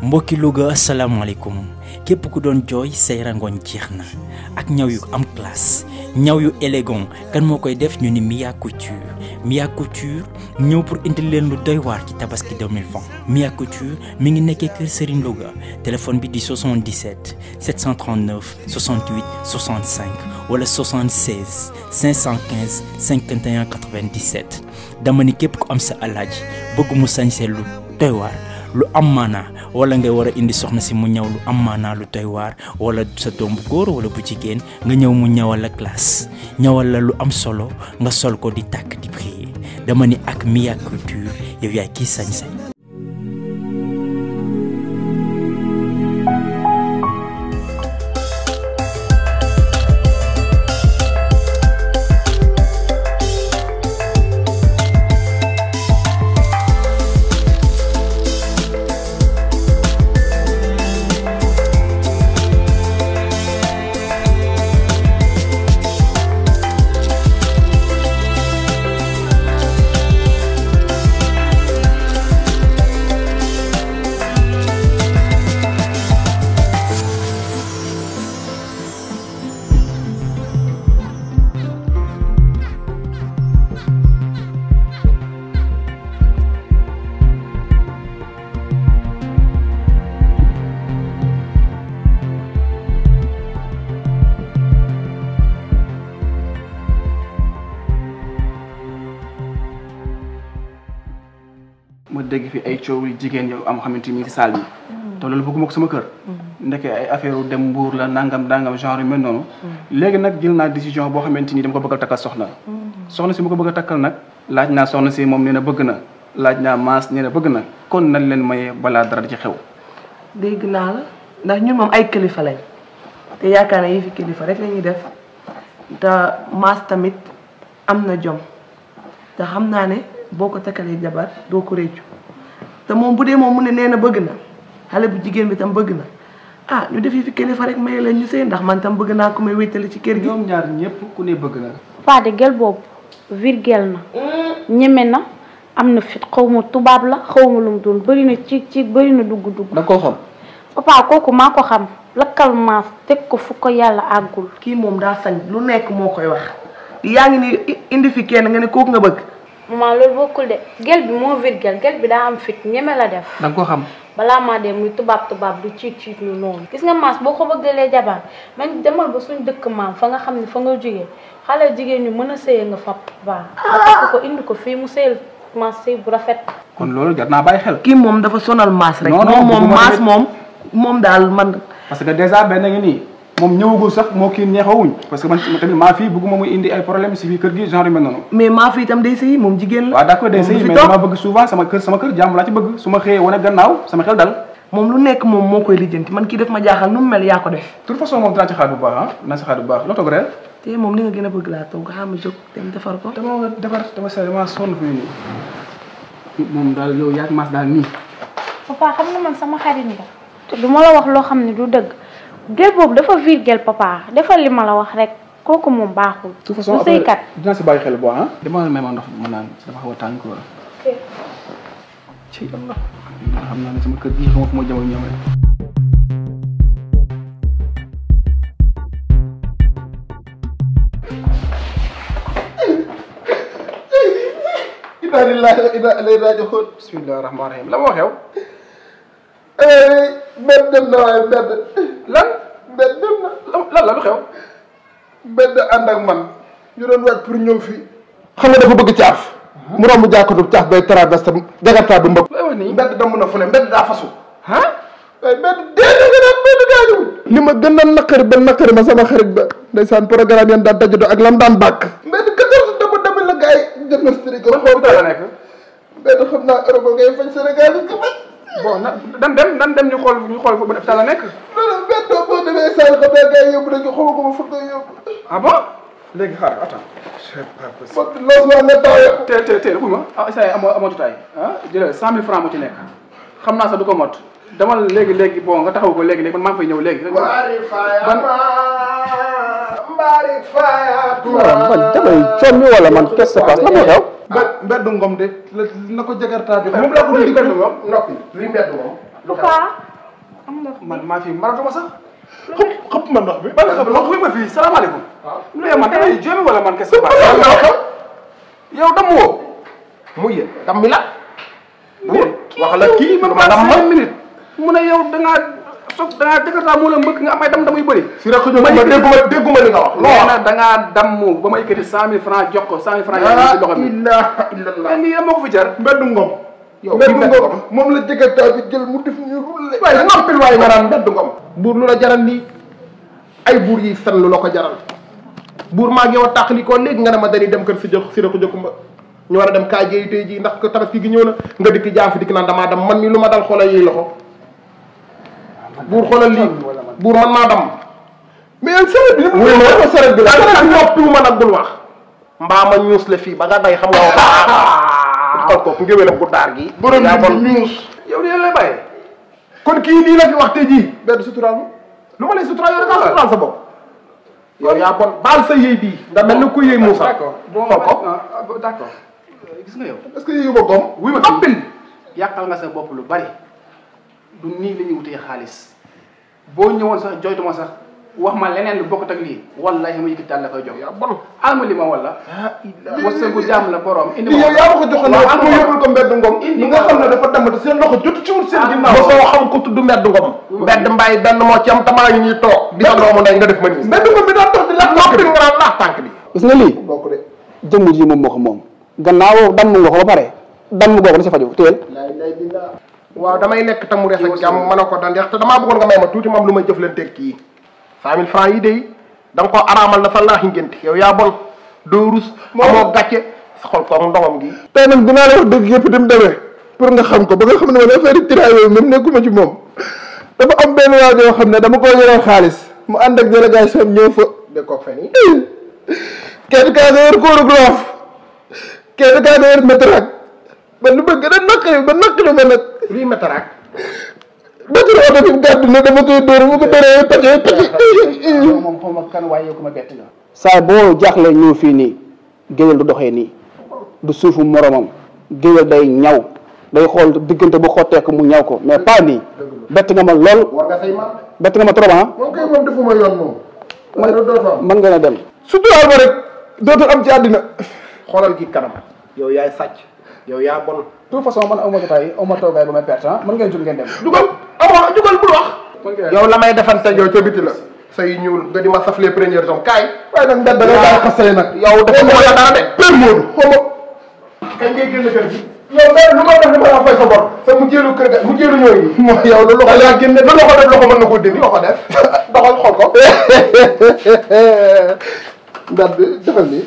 mbokki Louga asalaamaaleykum képp ku doon jooy say rangoñ jeex na ak ñaw yu am classe ñaw yu élégant kan moo koy def ñu ni Mia Couture ñëw pour indi leen lu doy waar ci tabaski 2020 Mia Couture mi ngi nekkee kër Serigne Louga téléphone bi di 77 739 68 65 wala 76 515 51 97 dama ni képp ku am sa alaaji bëgg mu sañse lu doy waar lu am maanaa wala nga war a indi soxna si mu ñëw lu am maanaa lu doy waar wala sa doom bu góor wala bu jigéen nga ñëw mu ñëwal la classe ñëwal la lu am solo nga sol ko di tàkk di briller dama ni ak Mia Couture yow yaay kii sañ-sañ. ma dégg fi ay coow jigéen yow am xamante ni ci salle bi te loolu bëgguma ko sama kër ndeke ay affaire dem mbuur la nangam genre yu mel noonu léegi nag jël naa décision boo xamante ni dama ko bëgg a takkal soxna si ma ko bëgg a takkal nag laaj naa soxna si moom nee na bëgg na laaj naa maas nee na bëgg na kon nañ leen maye balaa dara di ci xew. dégg naa la ndax ñun moom ay kilifa lañ te yaakaar na yi fi kilifa rek la ñuy def te maas tamit am na jom te xam naa ne boo ko takkalee jabar doo ko réccu te moom bu dee moom mu ne nee na bëgg na xale bu jigéen bi tam bëgg na ah ñu def yi fi kilifa rek maye leen ñu sëy ndax man tam bëgg naa ko may wéttali ci kër gi. ñoom ñaar ñëpp ku ne bëgg na. paa de gel boobu virgule na ñeme na am na fit xaw ma tubaab la xaw ma lu mu doon bëri na ci bëri na dugg. da koo xam. papa kooku maa ko xam lakkal maas teg ko fu ko yàlla àggul. kii moom daa sañ lu nekk moo koy wax yaa ngi ni indi fi kenn nga ne kooku nga bëgg. maman loolu bokkul de gel bi moo virgule gel bi daa am fit ñeme la def. da nga ko xam. balaa maa dem muy tubaab du ciit lu noonu. gis nga maas boo ko bëggalee jabar man demal ba suñ dëkk maam fa nga xam ne fa nga jógee xale jigéen ñu mën a sëye nga fa baax. nga takk ko indi ko fii mu sëyal maas sëy bu rafet. kon loolu jar naa bàyyi xel. kii moom dafa sonal maas rek. moom maas moom daal man. parce que déjà benn ngi nii moom ñëwagul sax moo kii neexawuñ parce que man tamit maa fii bëgguma muy indi ay problème si fii kër gi genre yu mel noonu. mais maa fii itam day sëyi moom jigéen la. waaw d'accord day sëyi mais dama bëgg souvent sama kër jàmm laa ci bëgg su ma xëyee wane gannaaw sama xel dal. moom lu nekk moom moo koy lijjanti man kii def ma jaaxal nu mu mel yaa ko def. de toute façon moom dinaa ci xaar bu baax ah dinaa ci xaar bu baax loo toog rek. te moom li nga gën a bëgg laa toog xam nga jóg dem defar ko. dama sonn fi nii moom daal yow yaa maas daal nii. papa xam nga man sama xarit nga. te du ma la wax loo xam ne du dëgg gel boobu dafa virgule papa defal li ma la wax rek kooku moom baaxul. de toute façon après dinaa si bàyyi xel bu baax ah. dama may ma ndox ma naan dafa xaw a tàng quoi. ok. ci yàlla xam naa ne sama kër gi xaw ma fu ma jëm ak ñoom rek. inna lillahi wa inna ilayhi raji'un. bismillahi rahmaani rahim la moo xew. mbedd dem na waaye mbedd. mbedd dem na. lan la lu xew. mbedd ànd ak man ñu doon wàcc pour ñëw fii. xam nga dafa bëgg caaf. mu romb jàkkatu caaf bay traversé jakarta bu mbëkk. looy wax nii mbedd damm na fu ne mbedd daa fasu. ah. waaye mbedd mbedd gaañu. li ma gën a naqari ba naqari ma sama xarit ba ndeysaan programme yan daan dajado ak lam daan bàkk. mbedd 14 dama demee la gars yi diagnostic ko xool la nekk. mbedd xam naa Europe ngay faj Sénégal yi ko faj. bon nan dem ñu xool fa bu hôpital la nekk. non mbedd boo demee saa xam naa gars yi yóbbu nañu xaw ma ko ma fa koy yóbbu. ah bon léegi xaar attends. c'est pas possible. loolu la taw teel ma ah saa yi amoo jotaay ah jëlal 100 000 francs mu ci nekk xam naa sax du ko mot demal léegi bon nga taxaw ko léegi man maa ngi fay ñëw léegi. mbaari faya man damay coono wala man qu'est-ce qui se passe la moo xew. mbeddu ngom de na ko jakarta bi. moom la ko di mbeddu ngom noppi li mbeddu ngom. papa am ndox man maa fi maratuma sax. xëpp ma ndox bi. ban xam ndox bi ma fii salaamaaleykum. waaw lu yee man damay jóomi wala man kese ba. yow dam woo. muy yéen dam mi la. wax la kii ma dam 5 minutes. mu ne yow da ngaa dëkkataa moo la mbëkk nga am ay dam yu bëri. si rek ma dégguma li nga wax. nee na da ngaa damm ba ma yëkkati 100 000 francs jox ko 100 000 francs yaa ngi ci loxo bi. ilaha illallah. lii dama ko fi jar. mbeddu ngom. mbeddu ngom moom la jëkkataa bi jël mu def ñu rulle. waaye noppil waaye nga naan mbeddu ngom. buur lu la jaral lii ay buur yi fen lu la ko jaral buur maa ngi yow tàqali ko léegi nga ne ma dañuy dem kër si jox si rek jokkumba ñu war a dem kaa jeey tey jii ndax tabaski gi ñëw na nga dikk jaam fi dikk naan damaa dam man mi lu ma dal xoolal yi loxo buur xoolal lii buur man maa dam mais yow seret bi wuy ma seret bi la seret bi noppiwu ma nag bul wax mbaa ma ñuus la fii ba nga day xam nga wax xol ko ngéwélam gu daar gi borom bi ñuus yow di lay bàyyi. kon kii nii la fi wax tey jii benn suturaal lu ma lay suturaal yow da ngaa suturaal sa bopp yow yaa bon baal sa yëy bii nga mel ni ku yëy Moussa. d'accord d'accord gis nga yow. est-ce que yëyu ba gom wuy ma toppil yàqal nga sa bopp lu bari du nii la ñuy wutee xaalis boo ñëwoon sax joytuma sax wax ma leneen lu bokkut ak lii wallahi ma yëkkati daal la koy jox. yaa bon alma li ma walla. wërsëgu jaam la borom. indi yow yaa ma ko joxoon ne ak mu yóbbul ko mbedd ngom ñi nga xam ne dafa damate seen loxo jotu ci wut seen ginnaaw ba soo xam ko tudd mbedd ngom mbedd mbaay benn moo ci am tamaa ngi ñuy toog di sa doomu ndey nga def ma nii mbedd ngom bi daa toog di la noppi nga naan laax tànk bi gis nga lii bokk de jëmm ji moom moo ko moom gannaaw damm nga ko ba pare damm googu da si faju téel lay dina waaw damay lekk tamu rees ak jàmm mën a ko daan te damaa bëggoon nga may ma tuuti moom lu may jëflanteeg kii 100 000 francs yi de da nga ko araamal na sa laaxi ngénte yow yaa bon doo rus amoo gàcce sa xol koog ndongom gi tey nag dinaa la wax dëgg yëpp dem demee pour nga xam ko ba nga xam ne man affaire tiraay yooyu même nekkuma ci moom dafa am benn waa yoo xam ne dama ko yoreel xaalis mu ànd ak délégation ñëw fa de koog fen yi kenn kaa nga yor kóorug loof kenn kaa nga yor métaraak man lu ma gën a naqari ba naqari ma nag luy métaraak métara oto bi gàddu ne dama koy dóor mu ko dóoree pàcc yow moom xaw ma kan waaye yow ku ma bett nga. saa boo jaaxlee ñëw fii nii géwél du doxee nii du suufu moromam géwél day ñaw day xool diggante bu xotteeku mu ñaw ko mais pas nii bett nga ma lool war nga say maam bett nga ma trop ah moom kay moom defuma yoon moom waaye du dootoo mën nga a dem suturaal ma rek dootul am ci àddina xoolal gi kanam yow yaay sàcc yow yaa bon de toute façon man aw ma jotaay aw ma toogaay ba may perte ah mën ngeen jóg ngeen dem. jugal amoo jugal bul wax yow la may defante yow ca biti la say ñuul nga di ma saf les premiers hommes kaay waaye nag mbedd da ngay daal xasee nag yow dafa moo la dara de per Modou xaw ma kañ ngay génn kër gi yow mais lu ma def li ma la fay sa bor sa mu jéelu kër ga mu jéelu ñooy yi mooy yow lu loxo yaa génne lu loxo def loxo mën na koo dindi loxo def doxal xool ko mbedd defal nii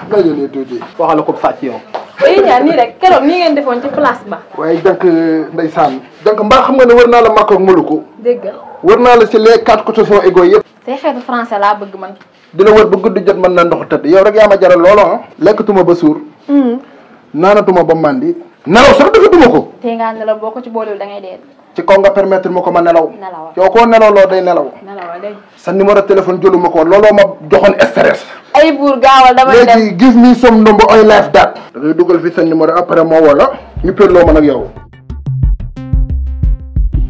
nga yónnee tuuti waxala ko sàcc yow yéen ñaar nii rek keroog nii ngeen defoon ci place ba. waaye donc ndeysaan donc mbaa xam nga ne war naa la màkk ak Moluku dégg nga. war naa la si les 4 côtés sont égaux yëpp say xeetu français laa bëgg man. dina wër ba guddi jot mën na ndox tëdd yow rek yaa ma jaral loolu ah lekkatuma ba suur naanatuma ba màndi nelaw sax defatuma ko tey ngaa nelaw boo ko ci boolewul da ngay dee. ci kaw nga permettre ma ko ma nelaw nelaw yow koo nelaw loo day nelaw nelaw dégg. sa numéro téléphone jëluma ko looloo ma joxoon stress ay buur gaawal damay dem léegi give me some number I left that da ngay dugal fi sa numéro après moo wala ñu perloo man ak yow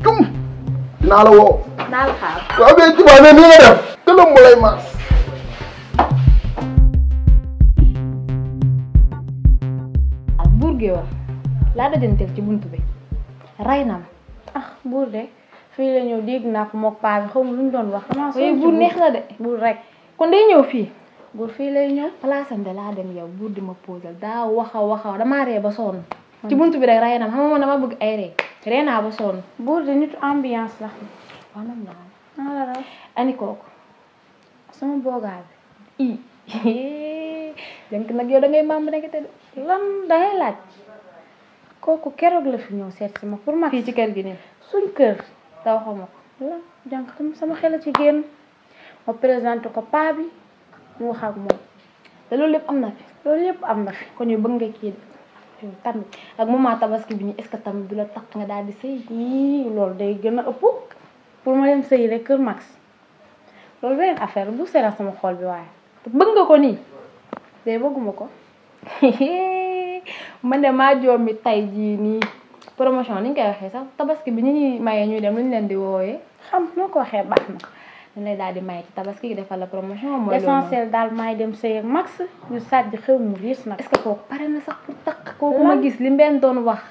cum dinaa la woo naa la xaar. waaw mais ci baa ne nii nga def këlam mu lay maas buur gi wax laa dajanteel ci buntu bi ray na ma. ah buur de fii la ñëw dégg naa ko mook paa bi xaw ma lu ñu doon wax. waaye buur neex na de buur rek. kon day ñëw fii. buur fii lay ñëw. palaasam de laa dem yow buur di ma posal daa waxa damaa ree ba sonn. ci buntu bi rek ray na ma xam nga man dama bëgg ay ree. ree naa ba sonn. buur de nitu ambiance la. waaw man naa la. ani kooku sama boogaa bi. donc nag yow da ngay maam rek te lan dangay laaj kooku keroog la fi ñëw seet si ma pour ma fii ci kër gi nii suñ kër te waxuma ko lan jànq sama xel ci génn ma présenté ko paa bi mu wax ak moom te loolu lépp am na fi loolu lépp am na fi kon yow bëgg nga kii yow tamit ak moment tabaski bi nii est-ce que tamit du la tax nga daal di sëy yii loolu day gën a ëpp pour ma dem sëy rek kër Max loolu beneen affaire bu seera sama xol bi waaye te bëgg nga ko nii de bëgguma ko man de maa joom mi tay jii nii promotion ni ñu koy waxee sax tabaski bi ñu ñuy maye ñuy dem lu ñu leen di woowee. xam noo ko waxee baax na. dañ lay daal di maye ci tabaski gi defal la promotion. mooy l'essentiel daal maay dem sëy ak max ñu sàjj xew mu riis nag. est-ce que kooku pare na sax pour takk kooku ma gis li mbenn doon wax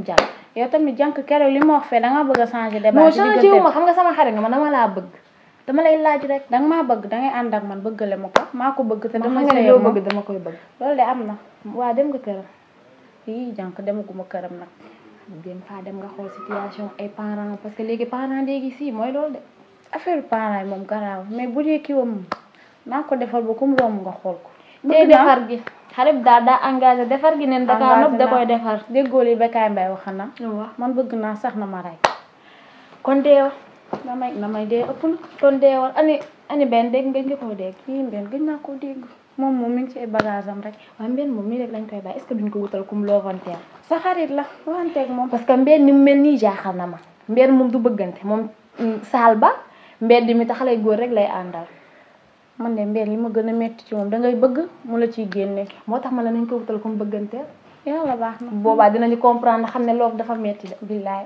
jàll. yow tamit jànk keroog li ma wax fee da nga bëgg a changer débat. non changé wu ma xam nga sama xarit nga man dama laa bëgg. dama lay laaj rek. danga maa bëgg dangay ànd ak man bëggale ma ko maa ko bëgg te dama sëy loo bëgg dama koy bëgg. loolu de am na. waa dem nga këram. fii jànk demaguma këram nag. dem faa dem nga xool situation ay parents parce que léegi parents léegi si mooy loolu de. affaire parents yi moom garaaw mais bu dee kii moom naa ko defal ba kum romb nga xool ko. te defar gi xale bi daal daa engagé defar gi neen Dakar nopp da koy defar. déggoo li Bécaye Mbaye wax na. waaw man bëgg naa sax na ma rey. kon deewa damay dee ëpp na. kon deewal ani benn dégg nga ko dégg. kii mbenn gëj naa koo dégg. moom mi ngi ci ay bagage am rek. waaye mbenn moom mii rek lañ koy bàyyi est-ce que duñ ko wutal kum loo wanteer. sa xarit la wanteeg moom. parce que mbenn ni mu mel nii jaaxal na ma. mbenn moom du bëggante moom saal ba mbedd mi tax xale góor rek lay àndal. man de mbenn li ma gën a metti ci moom dangay bëgg mu la ciy génne. moo tax ma la nañ ko wutal kum bëggante. yàlla baax na boobaa dinañu comprendre xam ne loolu dafa metti de. billaay.